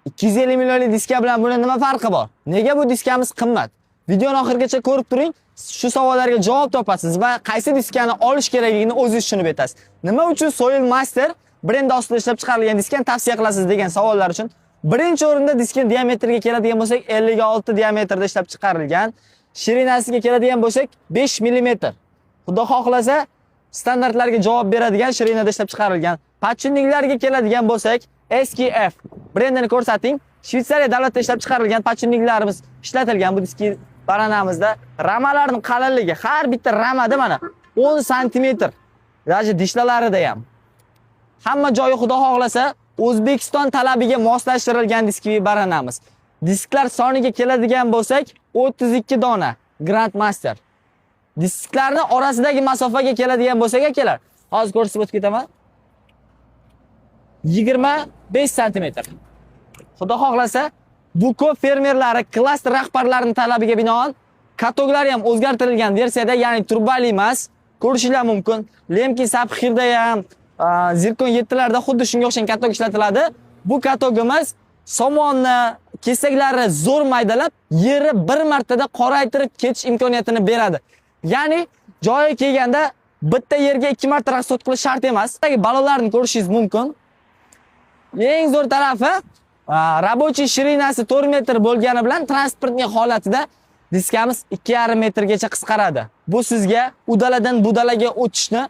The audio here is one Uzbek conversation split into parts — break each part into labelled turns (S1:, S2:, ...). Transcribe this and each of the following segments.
S1: 250 millionlik diska bilan buni nima farqi bor? Nega bu diskamiz qimmat? Videoni oxirigacha ko'rib turing, shu savollarga javob topasiz va qaysi diskani olish kerakligini o'zingiz tushunib yetasiz. Nima uchun Soil Master brendi ostida ishlab chiqarilgan diskani tavsiya qilasiz degan savollar uchun birinchi o'rinda diskning diametriga keladigan bo'lsak 56 diametrda ishlab chiqarilgan. Ширина siga keladigan bo'lsak 5 mm. Xudo xohlasa standartlarga javob beradigan ширина da ishlab chiqarilgan. Подшипник larga keladigan bo'lsak SKF brendini ko'rsating. Shvetsariya davlatida ishlab chiqarilgan подшипник larimiz ishlatilgan bu diski baranamizda. Ramalarning qalinligi har bitta ramada mana 10 santimetr. Даже dishlalarida ham. Hamma joyi xudo xohlasa O'zbekiston talabiga moslashtirilgan diski baranamiz. Disklar soniga keladigan bo'lsak 32 dona Grand Master. Disklarni orasidagi masofaga keladigan bo'lsak akalar, hozir ko'rsatib o'tib ketaman. 25 santimetr. Xudo xohlasa, bu ko'p fermerlari, klaster rahbarlarining talabiga binoan katoklari ham o'zgartirilgan versiyada, ya'ni turbali emas, ko'rishinglar mumkin. Lemkin Sapxirda ham, Zirkon 7 larda xuddi shunga o'xshagan katok ishlatiladi. Bu katogimiz somonni kesaklari zo'r maydalab, yeri bir martada qoraytirib ketish imkoniyatini beradi. Ya'ni joyi kelganda bitta yerga ikki marta расход qilish shart emas. Balolarni ko'rishingiz mumkin. Eng zo'r tarafi, рабочий ширина si 4 metr bo'lgani bilan transportning holatida diskamiz 2,5 metrgacha qisqaradi. Bu sizga u daladan bu dalaga o'tishni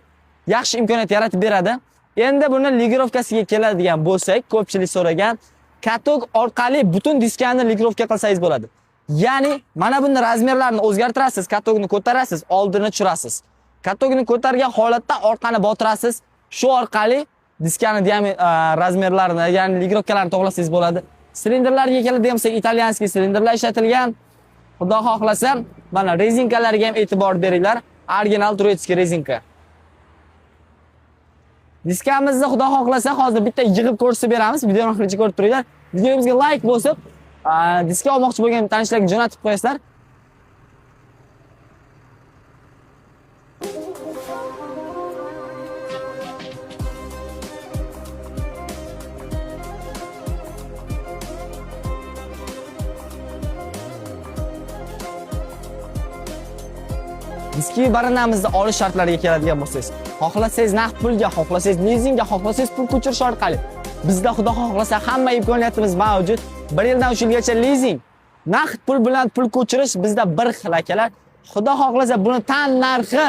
S1: yaxshi imkoniyat yaratib beradi. Endi buni регулировка siga keladigan bo'lsak, ko'pchilik so'ragan, katok orqali butun diskani регулировка qilsangiz bo'ladi. Ya'ni mana buni размер larini o'zgartirasiz, katokni ko'tarasiz, oldini tushirasiz. Katokni ko'targan holatda orqani botirasiz. Shu orqali diskani размер larini, ya'ni регулировка larni to'g'rilasangiz bo'ladi. Silindrlarga keladigan bo'lsak, итальянский silindrlar ishlatilgan. Xudo xohlasa, mana rezinkalarga ham e'tibor beringlar. Original турецкий rezinka. Diskamizni xudo xohlasa hozir bitta yig'ib ko'rsatib beramiz. Videoni oxirigacha ko'rib turinglar. Videomizga like bosib, diska olmoqchi bo'lgan tanishlarga jo'natib qo'yasizlar. Diski baranamizni olish shartlariga keladigan bo'lsangiz, xohlasangiz naqd pulga, xohlasangiz lizingga, xohlasangiz pul ko'chirish orqali. Bizda xudo xohlasa hamma imkoniyatimiz mavjud. 1 yildan 3 yilgacha lizing, naqd pul bilan pul ko'chirish bizda bir xil akalar. Xudo xohlasa buni tan narxi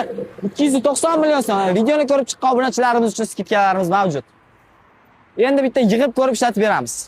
S1: 290 million so'm. Videoni ko'rib chiqqan obunachilarimiz uchun скидка larimiz mavjud. Endi bitta yig'ib ko'rib ishlatib beramiz.